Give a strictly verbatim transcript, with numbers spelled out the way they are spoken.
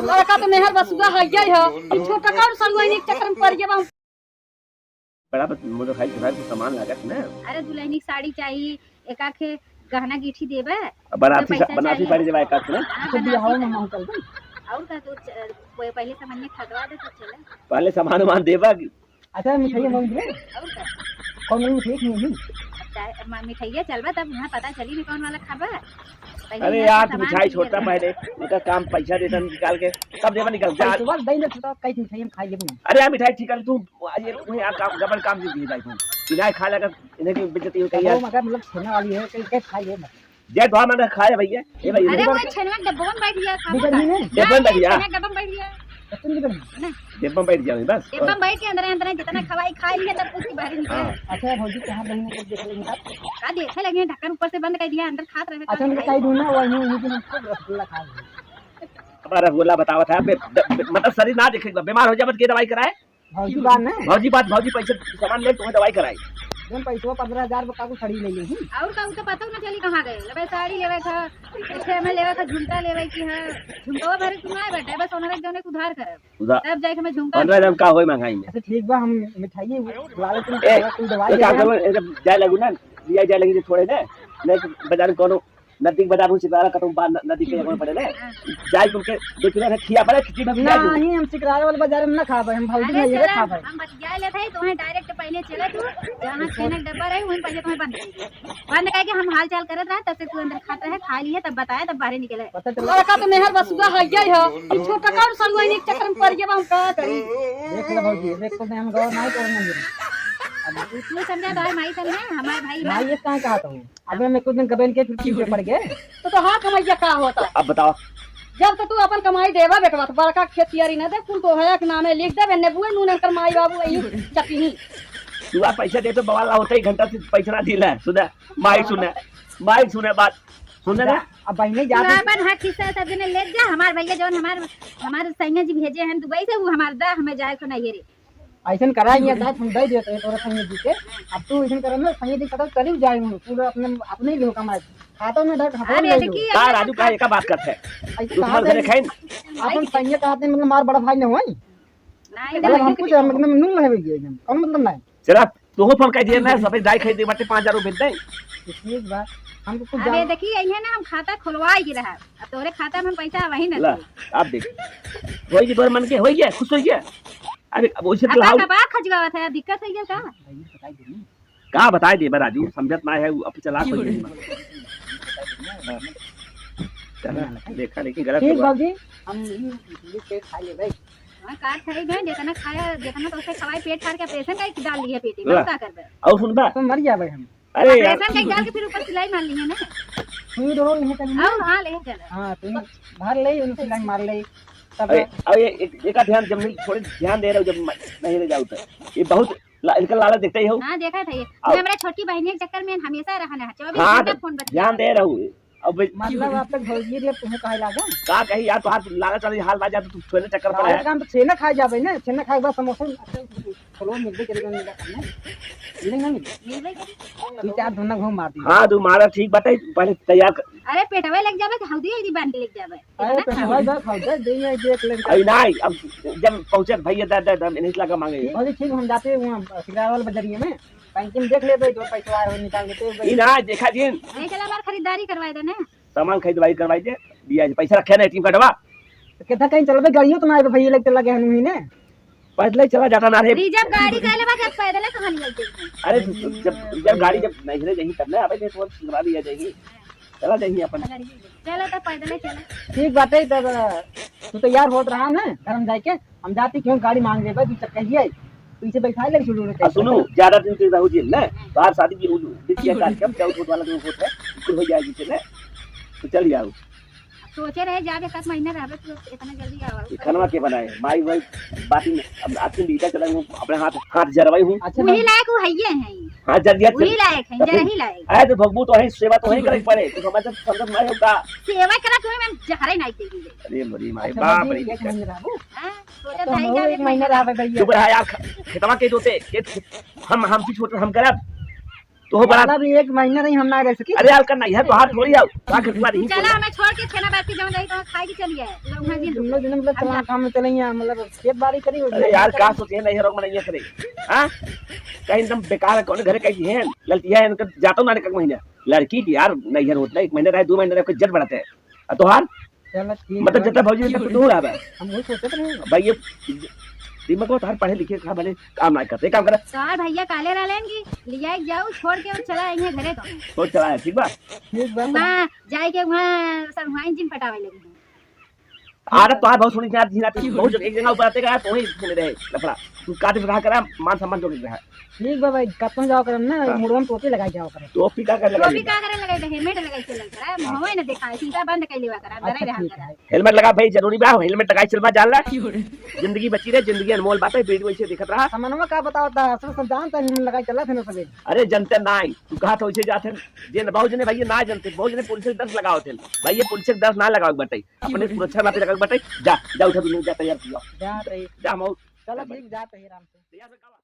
लड़का तो मेहर बसुआ है, यही है। ई छोटा का सरुआ इन्हीं के चक्कर में पड़ गया बा। बड़ा बत-, मोटरसाइकिल के साथ कुछ सामान लागत ना। अरे, दुल्हनी के साड़ी चाही, एक आखे गहना गीठी देबे। अब बनारसी सा-, पैसा बनारसी चाहिए। साड़ी देबा एक आखे ना। हाँ, तो बियाह बनारसी में साड़ी। मांग कर दे। और का तो च-, कोई पहले सामान में खरीदवा दे तो चले। पहले सामान वामान देबा कि अच्छा, मिठाई मांग ले। और का? कौन वाली मिठाई खाई है? अब चाहे, म-, मिठाइया चलबा, तब वहाँ पता चली ना कौन वाला खाबा। पहले अरे यहाँ यार, से तू सामान मिठाई clear छोड़ता कर। पहले, उनका काम पैसा देता निकाल के, तब देवा निकल जा। पैसवा दे दे, छोटा, कई मिठाई हम खा लेबे। अरे यार, मिठाई ठीक है, तू आज ये, तू यहाँ काम, गड़बड़ काम से दिए भाई तू। मिठाई खा लेकर इन्हें की बेइज्जती हो गई अब वो यार। मगर मतलब छेना वाली है, कई, कई खा ले मत। जय द्वार माता खाए भैया। ए भैया, अरे, वो छेनवा के डब्बा में बैठ गया, खाबो बिगड़ का? गई ना? डब्बा में बैठ गया। छेनवा के डब्बा में बैठ गया। कत्तन बिगड़ गई? ना। डब्बा में बैठ जाओ बस। डब्बा में बैठ के अंदर, अंदर जितना खवाई खाई लिया, तब कुछ बाहर निकल। हाँ। अच्छा, भौजी, कहाँ बहन को देख लेंगे आप? का देखे लगे, ढक्कन ऊपर से बंद कर दिया, अंदर खात रहे, अच्छा, उनका कही दूँ ना, वो यूं, यूं, यूं, खूब रसगुल्ला खा रहे हैं। अब रसगुल्ला बतावत है, बे-, बे-, बे-, मतलब, शरीर ना देखे, बीमार हो जाए, बस के दवाई कराए। भौजी बात ना। भौजी बात, भौजी पैसे सामान ले, तुम्हें दवाई कराई। जौन पैसवा पन्द्रह हजार बा, काकू खड़ी ले ली। और का, उ तो पता ना चली कहाँ गए। लेवे साड़ी लेवे का, छे में लेवे का, झुमका लेवे की है। झुमका भरे तुम्हारे बटे, बस ओनरे जौने के उधार करे। उधार। तब जाके मैं झुमका पन्द्रह हजार का होई महंगाई में। अच्छा, ठीक बा, हम मिठाई लावे तुम, ए, तुम दवाई एक काम दे करो, ए, जब जाए लगू ना, लिया जाए लगी थोड़े ना, नहीं तो बाजार में कोनो नजदीक बाजार में सितारा कतौ बा, न-, नदी के एगो पड़े रे। हाँ। जाए तुमके दो किलो है, खिया पड़े, खिचड़ी में खिया दो। नहीं, हम सिकरारा वाले बाजार में ना खाबे, हम भौजी अरे में ये चला, खाबे। हम बतिया लेत है, तुम्हें direct पहले चले तू, जहाँ छेना के डब्बा रहे, वहीं पहले तुम्हें बंद कर दे। बंद करके हम हाल चाल करत रहे, तब से तू अंदर खात रहे, खा लिए, तब बताया, तब बाहर निकले। पता चला। लड़का तो मेहर बसुआ है, यही है। ई छोटा का सरुआ इन्हीं के चक्कर में पड़ गया, हम का करी? देख ले भौजी, देख तो हम गौर नहीं करने दे। अब तू, तू समझा, तो है माई समझा, हमारे भाई भाई माई। ये कहाँ कहा था? अबे मैं कुछ दिन गबन के फिर पीछे पड़ गए। तो, तो हाँ कमैया का होता? अब बताओ। जब तो तू अपन कमाई देवा बेटवा, तो बड़का खेत कियारी ना दे, कुल तो है एक नामे लिख दे, नेबुए नून एकर माई बाबू यही चपी ही। तू आ पैसा दे तो बवाल होता ही घंटा से पैसा ना दिला, सुना, माई सुना, माई सुना बात, सुना ना? अब बहिने जा तू दे। अपन हक हिस्सा सब जने ले जा, हमार भैया जौन हमार, हमार सैया जी भेजे हैं दुबई से, वो हमार दा, हमें जाए को नहीं रे। ऐसन करा, ये बात हम दे देते हैं तोरा संगे जी के। अब तू ऐसन करे ना, संगे जी पता चली जाए हूँ, पूरा अपने, अपने ही लोग कमाए। खाता में धर, खाता अब में ये ले लो। देखिए, का राजू का एका बात करत है? ऐसे दुश्मन कहा घरे था, खाइन। अपन संगे कहते हैं, मतलब, मार बड़ा भाई न होई। नहीं, मतलब, नहीं। हमको से, मतलब, नून नहीं होई एकदम, कौन मतलब नहीं? चला, तोहो फोन कर दिया ना, सफेद दाई खाई दे बाटे, पाँच हजार रुपये दे। ठीक बा, हमको कुछ अब ये जान- देखिए, यही है ना, हम खाता खुलवा ही रहा, अब तोरे खाता में पैसा वही ना ला, दे। आप देख, होई कि तोर मन के, होई गया, खुश होई गया। अरे, अब वैसे तो अब लाओ। कबार खजगावत है, दिक्कत है ये का? का बताई देबा राजू, समझत ना है, उ अब चलाक हो गई। हाँ। चला, देखा, लेकिन गलत ठीक हुआ। बाबूजी, हम ये, ये पेट खा ले भाई। हाँ, काट खाई बे, जितना खाया, जितना तो उसे खवाई, पेट फाड़ के operation का डाल लिया पेटी में, ला। का करबे? और सुन बा। तो मर जाबे हम। अरे यार। Operation का डाल के फिर ऊपर सिलाई मार ली है ना। सुई डोर नहीं करनी। और हाँ, ले चला। हाँ, तो भर ले, उन सिलाई मार ले। तब अरे, अब ये एक, एक ध्यान जब नहीं, थोड़े ध्यान दे रहे हो, जब म-, नहीं रह जाओ तो। ये बहुत ला-, इनका लालच देखते ही हो। हाँ, देखा था ये। अब ये हमारे छोटी बहनी के चक्कर में हमेशा रहना है, चौबीस हाँ, घंटा तो फोन बजता ध्यान है। दे रहे हो। अब मतलब, अब तक भौजी रे, तुम्हें काहे लागा? का कही यार, तोहार लालच वाली हाल बात जान, तू छेने चक्कर पर लालच है। काम तो छेना खाए जाबे ना, छेना खाए के बाद समोसा, चलो, मिलबे करेगा, मिला करना। मिले ना मिले? मिलबे करे। दो चार धुना घूम मार दी। हाँ, तू मारा ठीक बात है, पहले तैयार कर। अरे, पेटवे लग जाबे, कि हौदी, हौदी बांध के लग जाबे। अरे, पेटवा बस हौदी, दे, ये देख ले। अरे, नहीं, अब जब पहुँचे भैया, दे, दे, दे, इन्हीं से लगा मांगे। ठीक, अरे, ठीक, हम जाते हैं वहाँ सिकरार वाले बजरिया में। बैंक में देख लेबे, जो पैसा आए हो निकाल लेते हैं। ई ना, देखा जिन। नहीं चला, हमार खरीदारी करवाई दे ना। सामान खरीदवाई करवाई दे, दिया जी, पैसा रखे ना एटीएम कार्डवा। तो कितना कहीं चलबे, गाड़ियों तो ना आए भैया, लगते लगे हैं उन्हीं ने। पैदल ही चला जाता ना रे। रिजर्व गाड़ी कर लेबा, जब पैदल ही कहाँ निकलते हैं? अरे, जब, जब गाड़ी जब नहीं रह जाएगी, तब ना आवे, तो सिखवा दिया जाएगी। चला जाइए अपन। चलो तो पैदल ही चला। ठीक बात है, तब तू तैयार होत रहा ना, घर में जाके। हम जाती क्यों गाड़ी मांग लेबे, दू चक्का ही है, पीछे बैठा ले, छोड़ छोड़ के। आ, सुनो, ज्यादा दिन तक रहू जी, ना? तो आप शादी की हो, बिटिया कार्यक्रम, चौथ वाला जो होता है, बिल्कुल हो जाएगी, चले? तो चल जाओ। सोचे रहे, जाबे, सात महीना रहबे, तो इतना जल्दी आवा। ये खनवा के बनाए, माई वाई बाटी में, अब आखिर लीटा चला हूँ, अपने हाथ, हाथ जरवाई हूँ। अच्छा, वही लायक वो है, ये है। हाथ जर दिया, वही लायक है, जरा ही लायक। आए तो भगबू तो है, सेवा तो है करे पड़े, तो समझ, समझ में आए होगा। सेवा करा तुम्हें, मैं जहरे नहीं देगी। अरे मोरी माई, अच्छा, बाप रे। एक महीना रहबू? हाँ, सोचा तो था ही हम जाबे एक महीना महीना। रहबे भैया। चुप रहा यार, ख-, खेतवा के जोते, के, हम, हमसे छोट, हम करब। तो हो बड़ा मतलब एक महीना नहीं हम ना रह सकी। अरे यार, का नैहर तोहार थोड़ी आओ, का घर बार ही चला, बोला। हमें छोड़ के छेना बैठ के जहाँ जाई तो खाए के चली आए। वहाँ दिन तुम लोग दिन मतलब हम चला जा- काम में चले हैं, मतलब खेत बाड़ी करी। अरे यार, का सोचे हैं नैहर में नहीं करे? हाँ, कहीं एकदम बेकार है, कौन घरे कहीं है, गलती है इनका, जाता हूँ ना एक महीना। लड़की की यार नैहर होता है, एक महीना रहे, दो महीना रहे, कोई जट बढ़ाते हैं। और तोहार चलो ठीक मतलब है। जितना भौजी इतना तू दूर आवे। हम वही सोचत रहे। भाई ये दिमाग को तार पढ़े लिखे का भले काम ना करते, काम कर। तोहार भैया काले रहलेन कि लिया के जाऊ छोड़ के और चला आइए घरे तो। छोड़ चला है, ठीक बा? ठीक बा। वहाँ जाए के वहाँ सब वहाँ इंजन पटावे लगी। अरे तोहार बहुत सुनी यार, झीना तू बहुत एक जगह ऊपर आते गया, तो वही सुने रहे लफड़ा। तू काटे से रहा करा, मान सम्मान जो रहा। ठीक बा भाई, कतनो जाओ करम ना, हाँ। मुड़वा में टोपी लगाई जाओ करम। टोपी का करे टोपी लगाई? का करे लगाई? तो हेलमेट लगाई के लग रहा है, हाँ। मुंहवा ही ना देखा है, सीधा बंद कर लेवा करा, अच्छा, डरे रहा ठीक करा। है। हेलमेट लगा भाई, जरूरी बा, हेलमेट लगाई चलवा जान ला। जिंदगी बची रहे, जिंदगी अनमोल बात है, वीडियो ऐसे दिखत रहा। समनवा का बताओ ता, सब, सब जानता है, हेलमेट लगाई चला थे ना सभी। अरे जनते ना आई, तू कहा था वैसे जाते हैं, जे न, बहुत जने भाई ये ना जानते, बहुत जने पुलिस के डर से लगावत हैं। भाई ये पुलिस के डर ना लगावे के बाटे, अपने सुरक्षा नाते लगावे के बाटे। जा, जा उठा दुनिया, जा तैयार किया। जा तैयार। जा हम चलो ठीक, जा तैयार आराम से। तैयार से का बा?